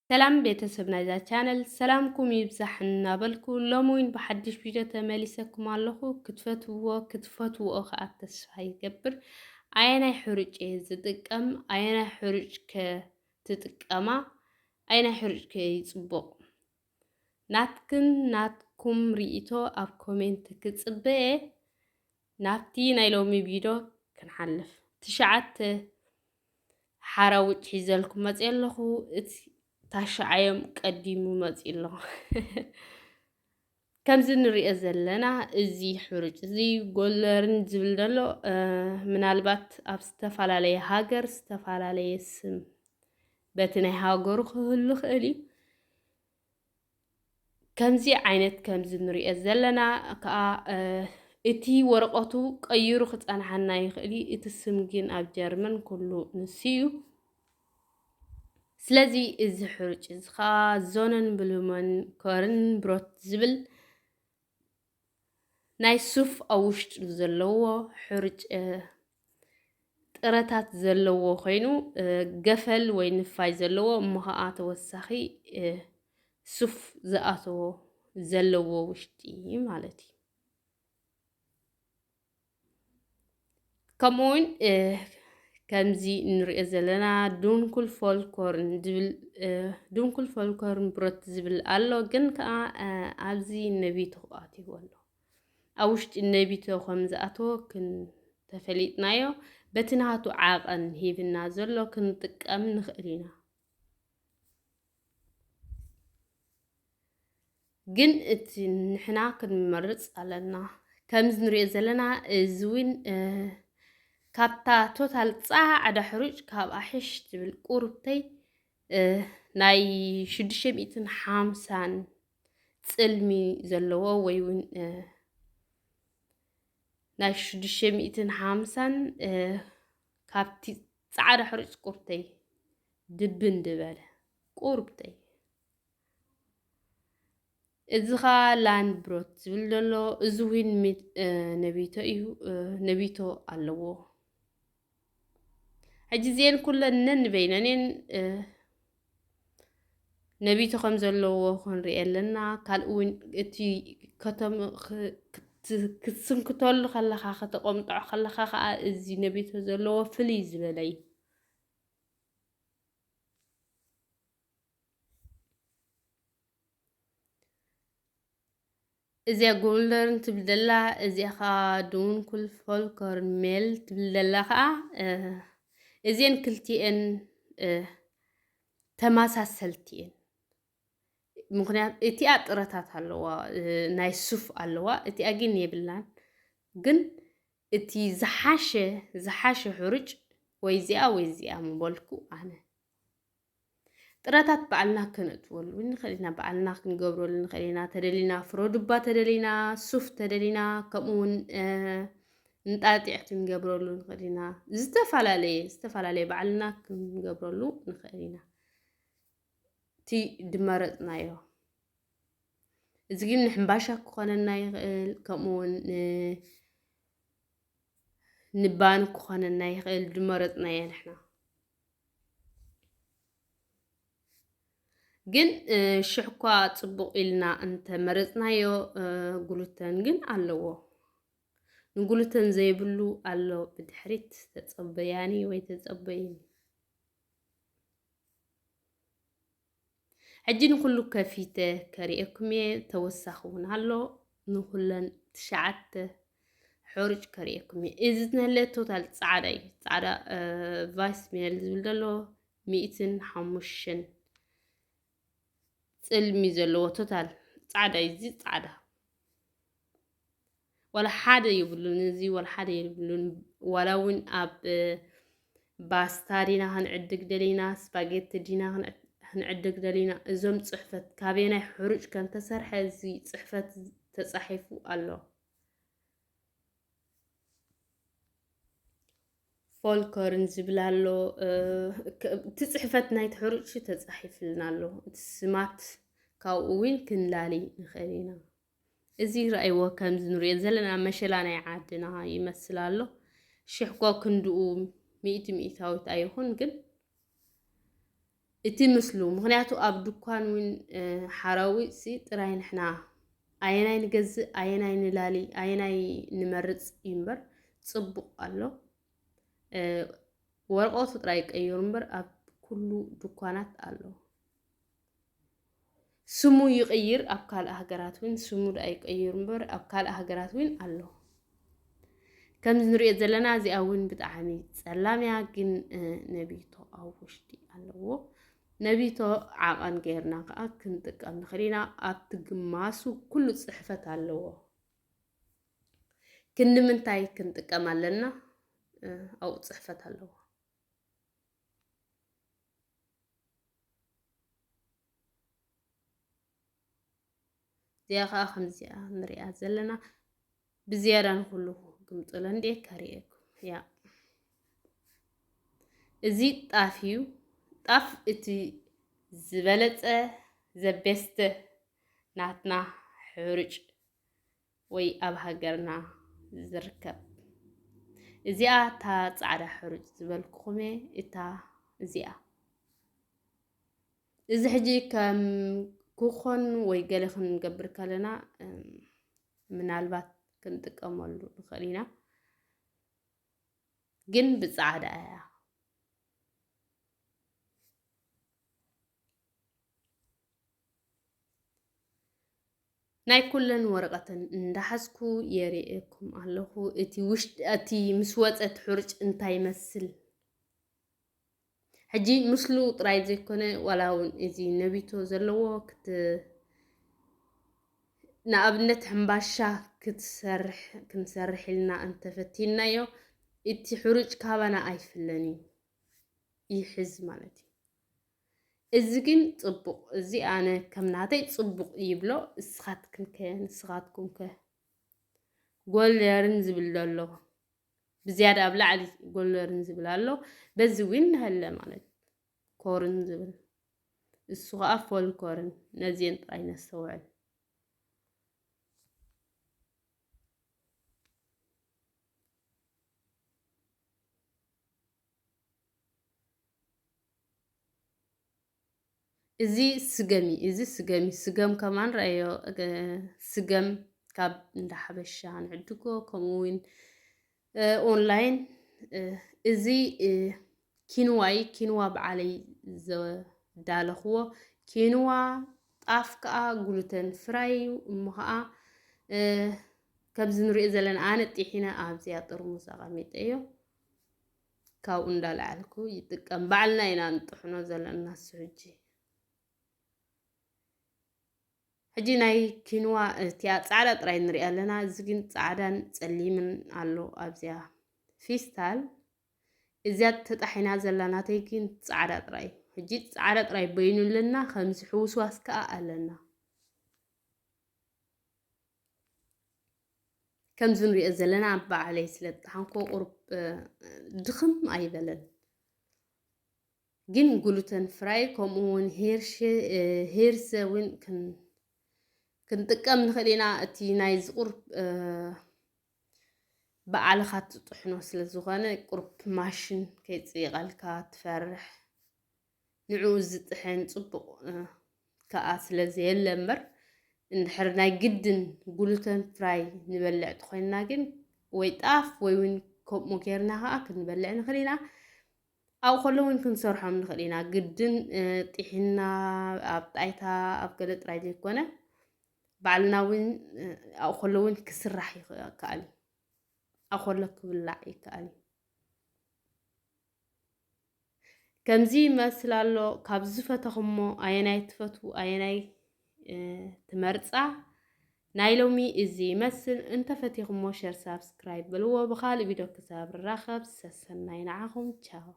ሰላም ቤተሰብ ናይዛ ቻነል፣ ሰላምኩም ይብዛሕ እናበልኩ፣ ሎሚ እውን ብሓድሽ ቪድዮ ተመሊሰኩም ኣለኹ። ክትፈትውዎ ክትፈትውኦ ከዓ ተስፋ ይገብር። ኣየናይ ሕሩጭ እየ ዝጥቀም? ኣየናይ ሕሩጭ ከ ትጥቀማ? ኣየናይ ሕሩጭ ከ ይፅቡቕ? ናትክን ናትኩም ርኢቶ ኣብ ኮሜንት ክፅበ እየ። ናብቲ ናይ ሎሚ ቪድዮ ክንሓልፍ። ትሽዓተ ሓራውጭ ሒዘልኩም መፅየ ኣለኹ። እቲ ታሽዓዮም ቀዲሙ መፅዩ ኣሎ። ከምዚ ንሪኦ ዘለና እዚ ሕሩጭ እዚ ጎልደርን ዝብል ዘሎ፣ እ፣ ምናልባት ኣብ ዝተፈላለየ ሃገር ዝተፈላለየ ስም በቲ ናይ ሃገሩ ክህሉ ይኽእል እዩ። ከምዚ ዓይነት ከምዚ ንሪኦ ዘለና ከዓ፣ እ፣ እቲ ወረቐቱ ቀይሩ ክጸንሓና ይኽእል እዩ። እቲ ስም ግን ኣብ ጀርመን ኩሉ ንሱ እዩ። ስለዚ እዚ ሕሩጭ እዚ ከዓ ዞነን ብሉመን ኮርን ብሮት ዝብል ናይ ሱፍ ኣብ ውሽጡ ዘለዎ ሕሩጭ፣ እ፣ ጥረታት ዘለዎ ኮይኑ፣ እ፣ ገፈል ወይ ንፋይ ዘለዎ እሞ ኸዓ ተወሳኺ፣ እ፣ ሱፍ ዝኣተዎ ዘለዎ ውሽጢ ማለት እዩ። ከምኡ እውን፣ እ፣ ከምዚ እንሪኦ ዘለና ዱንኩል ፎልኮርን ዝብል፣ እ፣ ዱንኩል ፎልኮርን ብሮት ዝብል ኣሎ፣ ግን ከዓ፣ እ፣ ኣብዚ ነቢቶ ኣትይዎ ኣሎ። ኣብ ውሽጢ ነቢቶ ከም ዝኣተዎ ክን-፣ ተፈሊጥናዮ፣ በቲ ናቱ ዓቐን ሂብና ዘሎ ክንጥቀም ንኽእል ኢና። ግን እቲ ንሕና ክንመርጽ ኣለና። ከምዚ ንሪኦ ዘለና እዚ እውን፣ እ፣ ካብታ ቶታል ጻዕዳ ሕሩጭ ካብኣ ሕሽ ትብል ቁርብተይ፣ እ፣ ናይ ሽዱሽተ ሚእትን ሓምሳን ጽልሚ ዘለዎ ወይ እውን፣ እ፣ ናይ ሽዱሽተ ሚእትን ሓምሳን፣ እ፣ ካብቲ ጻዕዳ ሕሩጭ ቁርብተይ ድብን ዝበለ ቁርብተይ። እዚ ኸኣ ላንድ ብሮት ዝብል ዘሎ፣ እዚ ዊን ሚት፣ እ፣ ነቢቶ እዩ፣ እ፣ ነቢቶ ኣለዎ። ሕጂ እዚኤን ኩለን ነንበይነን እየን፣ እ፣ ነቢቶ ከም ዘለዎ ክንርኢ ኣለና። ካልእ እውን እቲ ከተም-፣ ክ-፣ ክት-፣ ክትስንክተሉ ከለኻ፣ ከተቆምጥዖ ከለኻ ኸኣ እዚ ነቢቶ ዘለዎ ፍልይ ዝበለ እዩ። እዚኣ ጎልደርን ትብል ዘላ፣ እዚኣ ኸዓ ዱንኩል ፎልኮርን ሜል ትብል ዘላ ኸዓ፣ እ፣ እዚአን ክልቲኤን፣ እ፣ ተመሳሰልቲ እየን። ምኽንያቱ እቲኣ ጥረታት ኣለዋ፣ እ፣ ናይ ሱፍ ኣለዋ፣ እቲኣ ግን የብላን። ግን እቲ ዝሓሸ፣ ዝሓሸ ሕሩጭ ወይ እዚኣ ወይ እዚኣ ምበልኩ ኣነ። ጥረታት ባዕልና ከነእትወሉ ንኽእል ኢና፣ ባዕልና ክንገብረሉ ንኽእል ኢና። ተደሊና ፍረ ዱባ ተደሊና፣ ሱፍ ተደሊና፣ ከምኡ እውን፣ እ፣ እንጣጢዕ ክንገብረሉ ንኽእል ኢና። ዝተፈላለየ፣ ዝተፈላለየ ባዕልና ክንገብረሉ ንኽእል ኢና። እቲ ድመረጽናዮ። እዚ ግን ንሕምባሻ ክኾነና ይኽእል፣ ከምኡ እውን ን-፣ ንባን ክኾነና ይኽእል፣ ድመረጽናዮ ንሕና። ግን፣ እ፣ ሽሕ እኳ ጽቡቕ ኢልና እንተመረጽናዮ፣ እ፣ ግሉተን ግን ኣለዎ። ንግሉተን ዘይብሉ ኣሎ ብድሕሪት፣ ተጸበያኒ ወይ ተጸበይኒ። ሕጂ ንኹሉ ከፊተ ከርእየኩም እየ፣ ተወሳኺ እውን ኣሎ። ንኹለን ትሽዓተ ሕሩጭ ከርእየኩም እየ። እዚ ዝነለ ቶታል ጻዕዳ እዩ። ጻዕዳ፣ እ፣ ቫይስ ሜል ዝብል ዘሎ ሚእትን ሓሙሽተን ጽልሚ ዘለዎ ቶታል ጻዕዳ እዩ። እዚ ጻዕዳ። ዋላ ሓደ የብሉን፣ እዚ ዋላ ሓደ የብሉን። ዋላ እውን ኣብ፣ እ፣ ባስታ ዲና ክንዕድግ ደሊና፣ ስፓጌቲ ዲና ክንዕ-፣ ክንዕድግ ደሊና፣ እዞም ጽሕፈት ካበየናይ ሕሩጭ ከም ተሰርሐ እዚ ጽሕፈት ተጻሒፉ ኣሎ። ፎልኮርን ዝብል ኣሎ፣ እ፣ ከ-፣ እቲ ጽሕፈት ናይቲ ሕሩጭ ተጻሒፍልና ኣሎ። እቲ ስማት ካብኡ እውን ክንላሊ ንኽእል ኢና። እዚ ረኣይዎ ከምዚ ንሪኦ ዘለና መሸላ ናይ ዓድና ይመስል ኣሎ። ሽሕኮ ክንድኡ ሚእቲ ሚእታዊት ኣይኹን፣ ግን እቲ ምስሉ፣ ምኽንያቱ ኣብ ድኳን እውን፣ እ፣ ሓራዊ ሲ ጥራይ ንሕና ኣየናይ ንገዝእ፣ ኣየናይ ንላሊ፣ ኣየናይ ንመርጽ እዩ እምበር ጽቡቕ ኣሎ። እ፣ ወረቐቱ ጥራይ ቀይሩ እምበር ኣብ ኩሉ ድኳናት ኣሎ። ስሙ ይቕይር፣ ኣብ ካልእ ሃገራት እውን ስሙ ደኣ ይቀይር እምበር ኣብ ካልእ ሃገራት እውን ኣሎ። ከምዚ ንሪኦ ዘለና እዚኣ እውን ብጣዕሚ ጸላም እያ፣ ግን፣ እ፣ ነቢቶ ኣብ ውሽጢ ኣለዎ። ነቢቶ ዓቐን ጌርና ከኣ ክንጥቀም ንኽእል ኢና። ኣብቲ ግማሱ ኩሉ ጽሕፈት ኣለዎ። ክንዲ ምንታይ ክንጥቀም ኣለና? እ፣ ኣብኡ ጽሕፈት ኣለዎ። እዚኣ ኸዓ ከምዚኣ ንሪኣ ዘለና ብዝያዳ ንኹሉ ግምጥሎ እንዴ ከርእየኩም። ያ፣ እዚ ጣፍ እዩ። ጣፍ እቲ ዝበለጸ፣ ዘቤስተ ናትና ሕሩጭ ወይ ኣብ ሃገርና ዝርከብ። እዚኣ እታ ጻዕዳ ሕሩጭ ዝበልኩኹም እየ፣ እታ እዚኣ። እዚ ሕጂ ከም ኩኾን ወይ ገለ ክንገብር ከለና፣ እም፣ ምናልባት ክንጥቀመሉ ንኽእል ኢና። ግን ብጻዕዳ እያ። ናይ ኩለን ወረቐተን እንዳሓዝኩ የርእየኩም ኣለኹ። እቲ ውሽጢ፣ እቲ ምስ ወጸት ሕሩጭ እንታይ ይመስል? ሕጂ ምስሉ ጥራይ ዘይኮነ፣ ዋላ እውን እዚ ነቢቶ ዘለዎ ክት-፣ ንኣብነት ሕምባሻ ክትሰርሕ፣ ክንሰርሕ ኢልና እንተፈቲንናዮ፣ እቲ ሕሩጭ ካባና ኣይፍለን እዩ፣ ይሕዝ ማለት እዩ። እዚ ግን ጽቡቕ፣ እዚ ኣነ ከም ናተይ ጽቡቕ ይብሎ። እስኻትክን ከ፣ ንስኻትኩም ከ? ጎልደርን ዝብል ዶ ኣሎ? ብዝያዳ ኣብ ላዕሊ ጎልደርን ዝብል ኣሎ። በዚ እውን ንሀለ ማለት ኮርን ዝብል፣ እሱ ኸዓ ፎልኮርን፣ ነዚኤን ጥራይ ነስተውዕል። እዚ ስገም እዩ፣ እዚ ስገም እዩ። ስገም ከማን ረኣዮ፣ እ፣ ስገም ካብ እንዳ ሓበሻ ንዕድጎ፣ ከምኡ እውን፣ እ፣ ኦንላይን፣ እ፣ እዚ፣ እ፣ ኪንዋ እዩ። ኪንዋ በዓለይ ዘዳለኽዎ። ኪንዋ ጣፍ ከኣ ግሉተን ፍራይ እዩ። እሞ ከኣ፣ እ፣ ከምዚ ንሪኦ ዘለና ኣነ ጢሒነ ኣብዚኣ ጥርሙዝ ኣቐሚጠዮ። ካብኡ እንዳለዓልኩ ይጥቀም። ባዕልና ኢና ንጥሕኖ ዘለና እሱ ሕጂ። ሕጂ ናይ ኪንዋ እቲኣ ጻዕዳ ጥራይ ንሪኣ ኣለና። እዚ ግን ጻዕዳን ጸሊምን ኣሎ ኣብዚኣ ፊስታል። እዚኣ ተጣሒና ዘላ ናተይ ግን ጻዕዳ ጥራይ። ሕጂ ጻዕዳ ጥራይ በይኑ ኣለና፣ ከምዚ ሕውስዋስ ከኣ ኣለና። ከምዚ ንሪኦ ዘለና ባዕለይ ስለ ዝጠሓንኩ ቁሩብ፣ እ፣ ድኽም ኣይበለን። ግን ግሉተን ፍራይ ከምኡ እውን ሄርሸ-፣ እ፣ ሄርሰ እውን ክን-፣ ክንጥቀም ንኽእል ኢና። እቲ ናይ ዝቑርብ፣ እ፣ ባዕልኻ ትጥሕኖ ስለ ዝኾነ ቁሩብ ማሽን ከይጽይቐልካ ትፈርሕ። ንዕኡ ዝጥሕን ጽቡቕ፣ እ፣ ከኣ ስለ ዘየለ እምበር፣ እንድሕር ናይ ግድን ግሉተን ፍራይ ንበልዕ ተኾይንና ግን ወይ ጣፍ ወይ እውን ከምኡ ጌርና ከኣ ክንበልዕ ንኽእል ኢና። ኣብኡ ከሎ እውን ክንሰርሖም ንኽእል ኢና። ግድን፣ እ፣ ጢሒና ኣብ ጣይታ ኣብ ገለ ጥራይ ዘይኮነ፣ ባዕልና እውን፣ እ፣ ኣብኡ ከሎ እውን ክስራሕ ይኽእል፣ ይከኣል እዩ። ኣብኡ ከሎ ክብላዕ ይከኣል እዩ። ከምዚ ይመስል ኣሎ። ካብ ዝፈተኹሞ ኣየናይ ትፈትዉ፣ ኣየናይ፣ እ፣ ትመርጻ? ናይ ሎሚ እዚ ይመስል። እንተፈቲኹሞ ሸር፣ ሳብስክራይብ በልዎ። ብኻልእ ቪድዮ ክሳብ ንራኸብ ሰሰናይ ንዓኹም። ቻው።